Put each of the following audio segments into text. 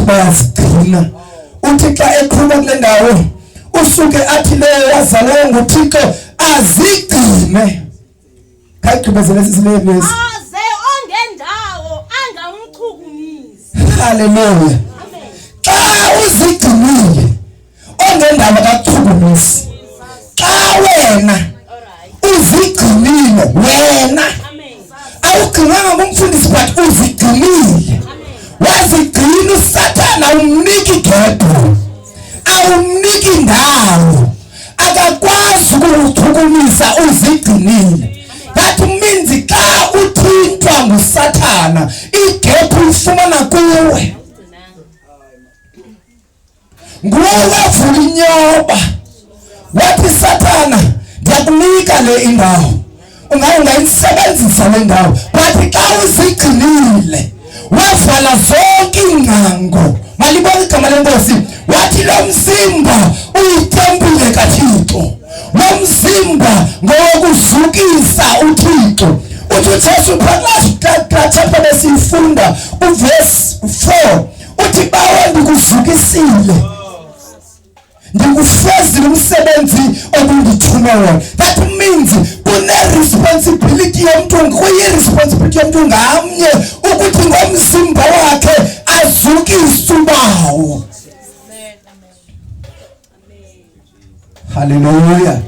Bayazigcina. Uthi xa eqhuba kule ndawo usuke athi leyo wazalwayo nguThixo azigcine. Khayigqibezele sisi le verse. Aze ongendawo angamchukumisi. Haleluya. Xa uzigcinile ongendawo akakuchukumisi. Xa wena uzigcinile wena awugcinwanga ngumfundisi but uzigcinile wazigcina usathana awumniki gebhu awumniki ndawo akakwazi ukukuchukumisa uzigcinile. That means xa uthintwa ngusathana igebhu uyifumana kuwe. Nguwe wavula inyoba wathi sathana ndiyakunika le indawo ungayisebenzisa le ndawo, but xa uzigcinile wavala zonke iingcango. Malibonge igama lenkosi. Wathi lo mzimba uyitempile kaThixo, lo mzimba ngowokuzukisa uThixo. Uthi uJesu phakathi chapter besiyifunda uverse 4 uthi bawo ndikuzukisile, ndikufezile umsebenzi obundithume wona. That means kune-responsibility yomntu, kuyi-responsibility yomntu ngamnye ukuthi ngomzimba wakhe azukise ubawo. Haleluya.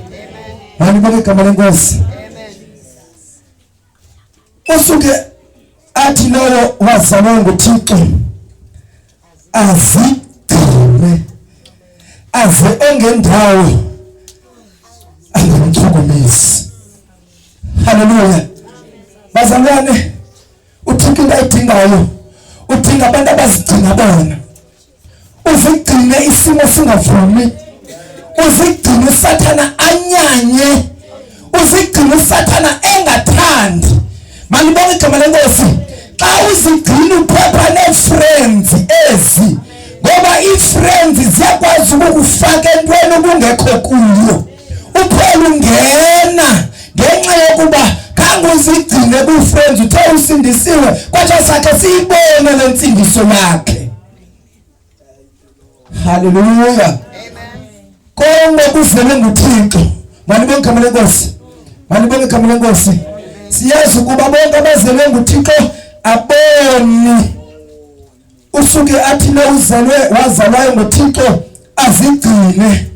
Malibonge igama lenkosi. Usuke athi lowo wazalwa nguThixo azigcine aze ongendawo angamchukumisi. Haleluya. Bazalwane, uThixo into ayidingayo, udinga abantu abazigcina bona. Uzigcine isimo singavumi, uzigcine usathana anyanye, uzigcine usathana engathandi. Malibonge igama lenkosi. Xa uzigcina uphepha nee-friends ezi, ngoba ii-friends ziyakwazi ukukufaka entweni ubungekho kuyo, uphela ungena ngenxa yokuba khange uzigcine kwi-friends. Uthe usindisiwe kwatsha sakhe siyibone le ntsindiso yakhe. Haleluya. Konke kuzelwe nguThixo. Malibonge igama lenkosi. Malibonge igama lenkosi. Siyazi ukuba bonke abazelwe nguThixo aboni. Usuke athi lo uzelwe wazalwayo nguThixo azigcine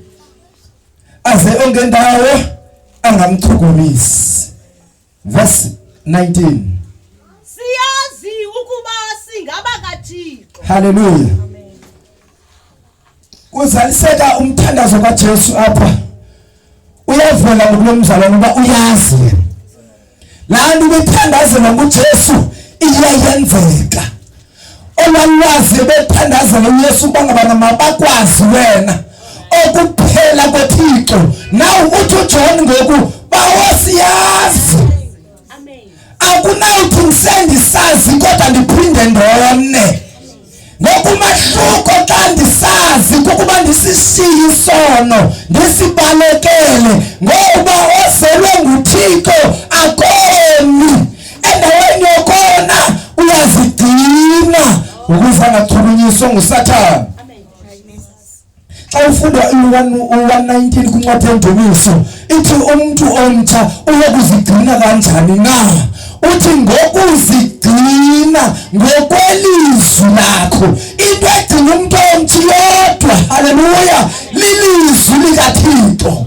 aze ongendawo angamchukumisi. Verse 19. Siyazi ukuba singaba kaThixo. Haleluya. Kuzaliseka umthandazo kaJesu apha. Uyavela ngokulomzalwane uba uyazi yena. Laa nto ibithandazela nguJesu iyayenzeka. Olwalwazi bethandazela uYesu uba ngabana mabakwazi wena okuphela koThixo. Now uthi uJohn ngoku bawo siyazi. Akunawuthi ngisendisazi kodwa ndiphinde ndone. Ngokumahluko xa ndisazi kukuba ndisishiye isono ndisibalekele, ngoba ozelwe nguThixo akoni. Endaweni yokona uyazigcina ukuze angachukunyiswa nguSathane. Xa ufunda u-119 kwincwadi yeNdumiso ithi umntu omtsha uyokuzigcina kanjani na? Uthi ngokuzigcina ngokwelizwi lakho. Into egcina umntu omtsha yodwa, haleluya, lilizwi likaThixo.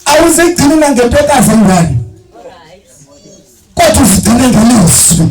Awuzigcini nangentokazi eyi-one, kodwa uzigcine ngelizwi.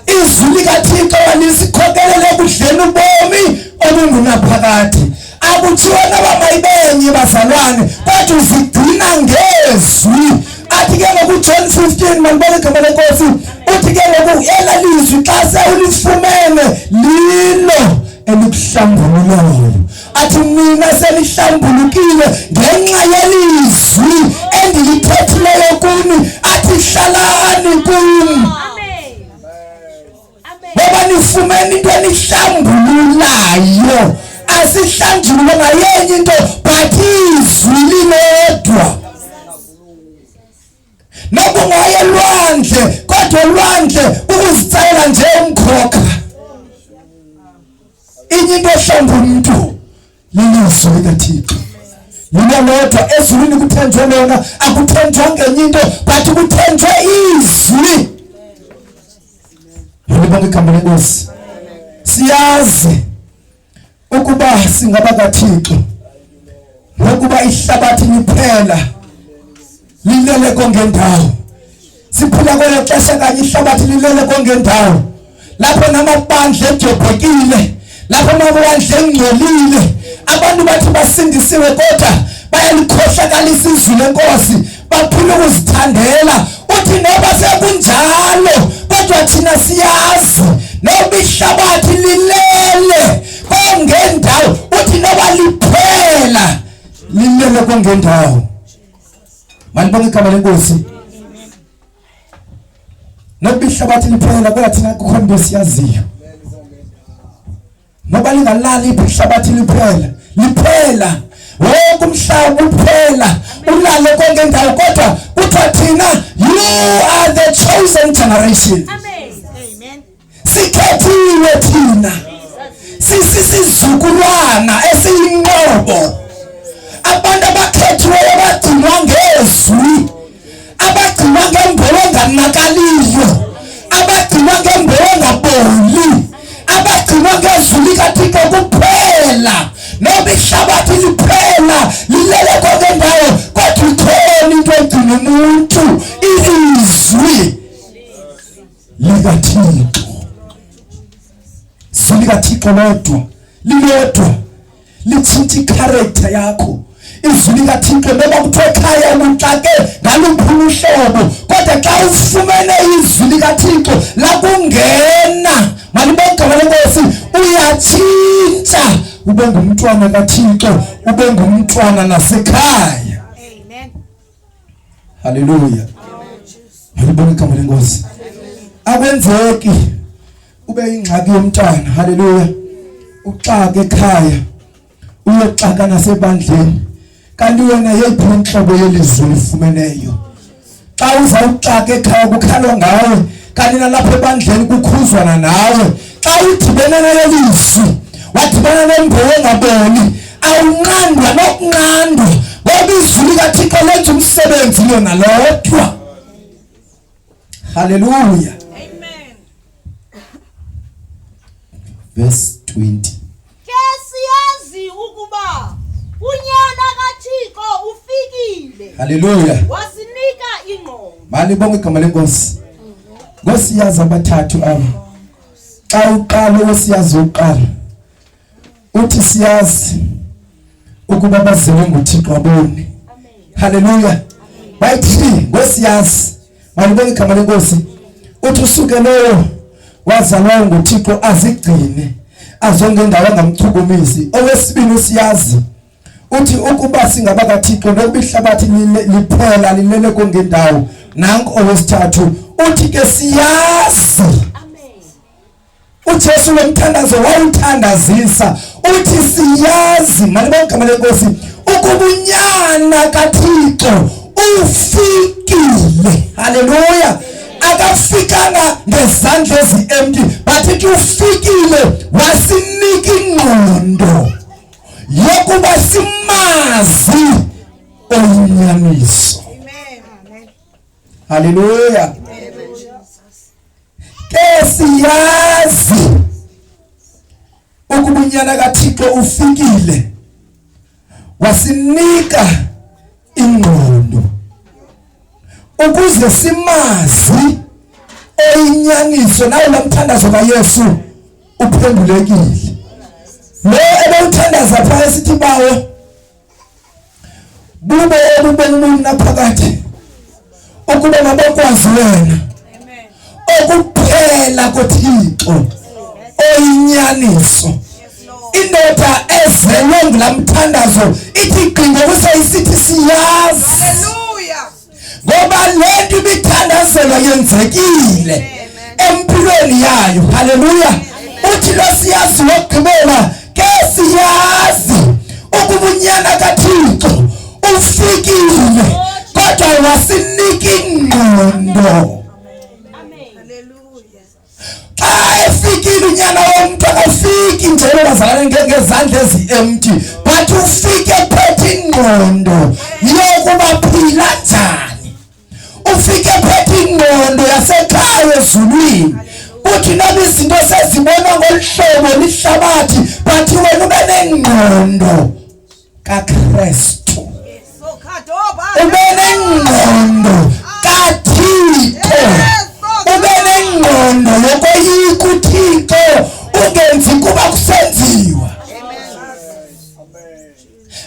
Izwi likaThixo walisikhokelela ekudleni ubomi obungunaphakade. Akuthiwa noba mayibenye bazalwane, kodwa uzigcina ngezwi. Athi ke ngoku John 15, malibonge igama lenkosi, uthi ke ngoku ela lizwi xa sewulifumene lilo elikuhlambululayo. Athi mina senihlambulukile ngenxa yelizwi endilithethileyo kuni. Athi hlalani kum, ngoba nifumene into enihlambululayo. Asihlanjululwe ngayenye into but izwi lilodwa. Noba ungaya elwandle, kodwa olwandle ukuzitsalela nje umkhokha. Inye into ehlamba umuntu lilizwi likaThixo. Lilo lodwa ezulwini kuthenjwe lona, akuthenjwa ngenye into but kuthenjwe izwi. Ngibonga igama lenkosi. Siyazi ukuba singaba kaThixo ngokuba ihlabathi liphela lilele kongendawo. Siphila kwelo xesha kanye ihlabathi lilele kongendawo. Lapho namabandla edyobhekile, lapho amabandla engcolile, abantu bathi basindisiwe kodwa bayalikhohlakalisa izwi lenkosi, baphila ukuzithandela. Uthi noba sekunjalo kodwa thina siyazi noba ihlabathi lilele kongendawo, uthi noba liphela lilele kongendawo. Malibonge igama lenkosi. Noba ihlabathi liphela kodwa thina kukhona into esiyaziyo. Noba lingalali iphi ihlabathi liphela, liphela. Wonke umhlaba uphela, ulale konke indawo kodwa kuthiwa thina you are the chosen generation. Amen. Amen. Sikhethiwe thina. Sisisizukulwana esiyinqobo. Abantu abakhethiweyo bagcinwa ngezwi, abagcinwa ngembewu enganakaliyo, abagcinwa ngembewu engaboli, abagcinwa ngezwi likaThixo kuphela. Noba ihlabathi liphela lilele konke ndawo, kodwa ikhona into egcina umuntu, ilizwi likaThixo. Izwi likaThixo lodwa lilodwa litshintsha icharacter yakho. Izwi likaThixo noba kuthiwa ekhaya uxake ngaluphi uhlobo, kodwa xa ufumene izwi likaThixo lakungena, malibonge igama lenkosi, uyatshintsha ube ngumntwana kaThixo, ube ngumntwana nasekhaya. Amen. Haleluya. Malibonge igama lenkosi. Akwenzeki ube ingxaki yomntwana. Haleluya. Uxake ekhaya, uyoxaka nasebandleni, kanti wena yeyiphi inhlobo yelizwi olifumeneyo? Xa uzawuxaka ekhaya kukhalwa ngawe, kanti nalapha ebandleni kukhuzwana nawe. Xa udibene nalelizwi, wadibana nembewu engaboli, awunqandwa nokunqandwa, ngoba izwi likaThixo lenza umsebenzi lona lodwa. Haleluya. Amen. Verse 20. Ke siyazi ukuba unyana kaThixo ufikile. Haleluya. Wasinika ingqondo. Malibonge igama lenkosi. Ngosiyazi abathathu aba. Xa uqala osiyazi uqala. Uthi siyazi ukuba bazelwe nguThixo aboni. Haleluya. Bayithi ngosiyazi. Malibonge igama lenkosi. Uthi usuke lowo wazalwa nguThixo azigcine azonge indawo angamchukumisi. Owesibini usiyazi uthi ukuba singaba kaThixo nokuba ihlabathi liphela lilele kongendawo. Nanku owesithathu uthi ke siyazi. uJesu lo mthandazo wawuthandazisa uthi siyazi, malibonge igama lenkosi, ukuba unyana kaThixo ufikile. Haleluya. Akafikanga ngezandla ezi-empty, but ithi ufikile wasinika ingqondo yokuba simazi oyinyaniso. Haleluya. Ke siyazi ukuba unyana kaThixo ufikile wasinika ingqondo ukuze simazi oyinyaniso. Nawo lo mthandazo kaYesu uphendulekile. Lo ebewuthandaza phaa esithi bawo bube obubomi naphakade ukuba mabakwazi wena okuphela koThixo oyinyaniso. Indoda ezelwe ngula mthandazo ithi gqi ngokuseyisithi siyazi. Hallelujah. Ngoba le nto ibithandazelwa yenzekile empilweni yayo. Haleluya. Uthi lo siyazi wokugqibela, ke siyazi ukuba unyana kaThixo ufikile kodwa wasinika ingqondo. Amen. Hallelujah. Xa efikile Unyana womntu akafiki nje bazalwane ngezandla ezi-empty, but ufike ephethe ingqondo yokuba phila njani. Ufike ephethe ingqondo yasekhaya ezulwini. Uthi noma izinto sezibonwa ngolu hlobo lihlabathi, but wena ube nengqondo kaKristu, ube nengqondo kaThixo, ube nengqondo yokoyika uThixo, ungenzi kuba kusenziwa.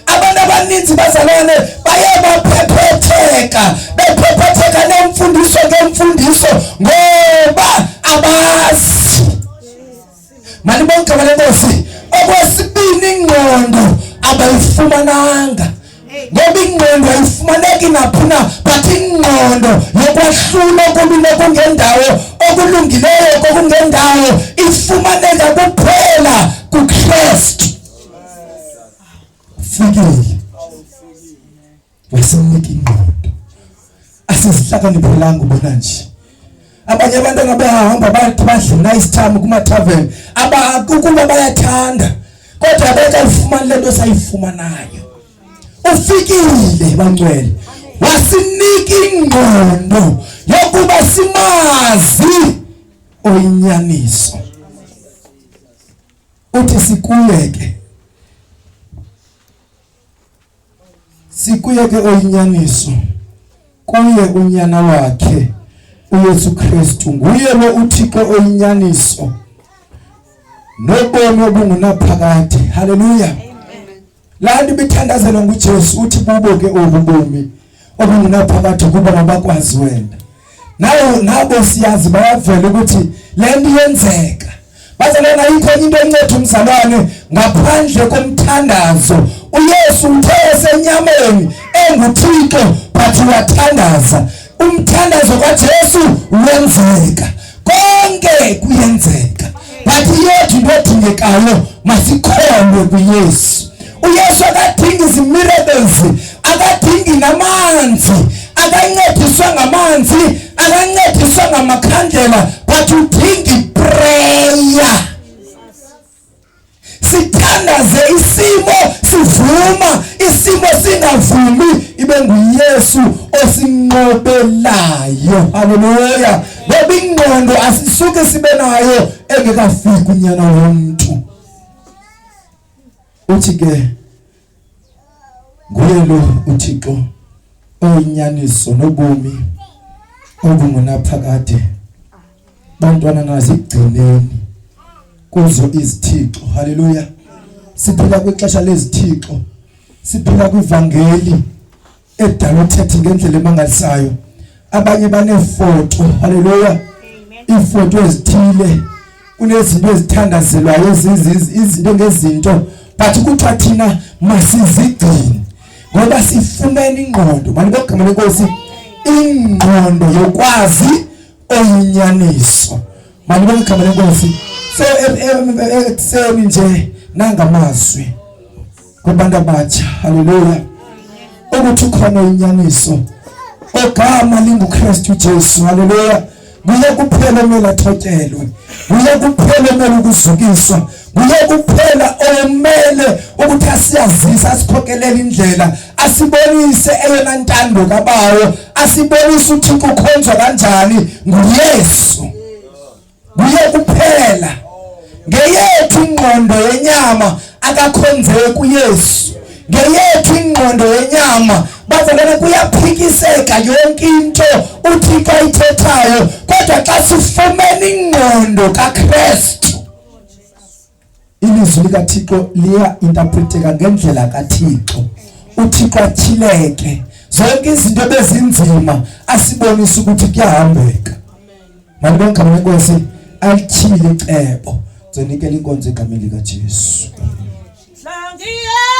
Abantu abaninzi bazalwane baye baphephetheka, bephephetheka nemfundiso ngemfundiso, ngoba abazi. Malibonke igama leNkosi. Okwesibini, ingqondo abayifumananga, ngoba ingqondo ayifumaneki naphi na, but ingqondo yokwahlula okubi nokungendawo, okulungileyo kokungendawo, ifumaneka kuphela kuKristu. Fikile wasemnika ingqondo. Asizihlakaniphelanga, ubona nje abanye abantwana behamba bathi badle nice time kuma-tavern, ukuba bayathanda, kodwa abekayifumani le nto sayifumanayo. Ufikile bangcwele, wasinika ingqondo yokuba simazi oyinyaniso. Uthi sikuye ke, sikuye ke oyinyaniso, kuye unyana wakhe uYesu Kristu. Nguye lo uThixo oyinyaniso nobomi obungunaphakade. Haleluya. Laa nto ibithandazelwa nguJesu, uthi bubo ke obu bomi obungunaphakade, kuba mabakwazi wena. Nawo nabo siyazi bayavela ukuthi le nto iyenzeka. Bazalwane, ayikho enye into enceda umzalwane ngaphandle komthandazo. UYesu uthe esenyameni enguThixo, but wathandaza. Umthandazo kaJesu wenzeka, konke kuyenzeka, but yethu into edingekayo, masikholwe kuYesu. UYesu akadingi izi-miracles, akadingi namanzi, akancediswa ngamanzi, akancediswa ngamakhandlela, but udinga i-prayer. Sithandaze isimo sivuma, isimo singavumi, ibe nguYesu osinqobelayo. Haleluya. Ngoba ingqondo asisuke sibe nayo engekafiki unyana womntu. Uthi ke nguye lo uThixo oyinyaniso nobomi obungunaphakade. Bantwana, nazigcineni kuzo izithixo. Haleluya. Siphila kwixesha lezithixo, siphila kwivangeli edala uthethe ngendlela emangalisayo. Abanye baneefoto, haleluya, iifoto ezithile, kunezinto ezithandazelwayo, izinto ngezinto, but kuthiwa thina masizigcine ngoba sifumene ingqondo. Malibongwe igama leNkosi. Ingqondo yokwazi oyinyaniso. Malibongwe igama leNkosi. So ekuseni nje nangamazwi kubantu abatsha, haleluya, ukuthi ukhona inyaniso ogama linguKristu Jesu. Haleluya. Nguye kuphela omele athotyelwe, nguye kuphela omele ukuzukiswa, nguye kuphela omele ukuthi asiyazise, asikhokelele indlela, asibonise eyona ntando kaBawo, asibonise uThixo ukhonzwa kanjani. NguYesu, nguye kuphela. Ngeyethu ingqondo yenyama akakhonzeki kuYesu. Ngeyethu ingqondo yenyama, bazalwane, kuyaphikiseka yonke into uThixo ayithethayo, kodwa xa sifumene ingqondo kaKristu, ilizwi likaThixo liya interpreteka ngendlela kaThixo. UThixo atyhileke zonke izinto bezinzima, asibonise ukuthi kuyahambeka. Malibonke igama leNkosi. Alityhile icebo. Zonikela inkonzo egameni likaJesu. Hlangiye.